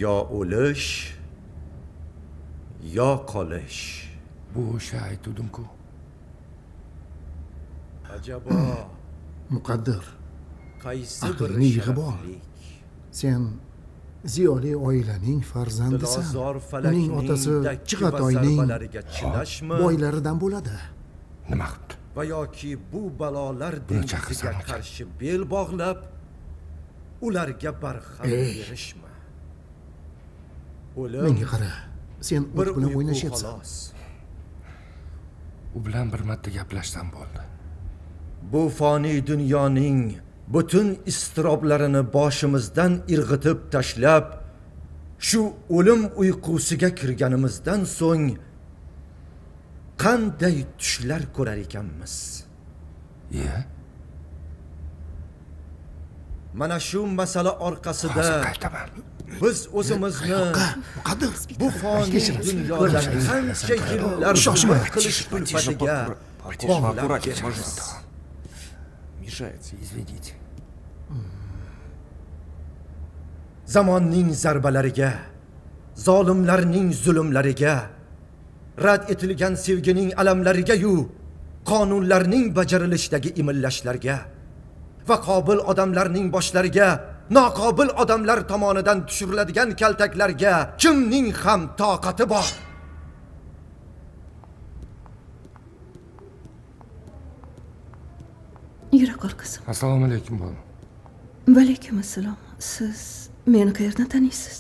Yo o'lish, yo qolish. Bu o'sha aytuvdim-ku. Ajabo, Muqaddir, qaysi bir aqlingni yig'ib ol. sharaflik Sen ziyoli oilaning farzandisan. Dilozor Uning falakning otasi dakki va Chig'atoyning zarbalariga chidashmi boylaridan bo'ladi. Nima qilibdi? Va yoki bu balolar Buni dengiziga chaqirsam ekan. qarshi bel bog'lab, ularga barham Ey. berishmi? O'lim Menga qara. Sen bir o't bilan uyqu o'ynashyapsan. xolos. U bilan bir marta gaplashsam bo'ldi. Bu foniy dunyoning butun iztiroblarini boshimizdan irg'itib tashlab, shu o'lim uyqusiga kirganimizdan so'ng qanday tushlar ko'rar ekanmiz? Iya? Mana shu masala orqasida Hozir qaytaman. biz o'zimizni Muqaddir. bu foniy dunyodan qancha yillar Shoshma. umr qilish kulfatiga bog'lab Аккуратнее, beramiz. пожалуйста. Мешается. Извините. Zamonning zarbalariga, zolimlarning zulmlariga, rad etilgan sevgining alamlariga-yu qonunlarning bajarilishidagi imillashlarga va qobil odamlarning boshlariga noqobil odamlar tomonidan tushiriladigan kaltaklarga kimning ham toqati bor? Yura qol, qizim. Assalomu alaykum, bola. Vaalaykum assalom. Siz meni qayerdan taniysiz?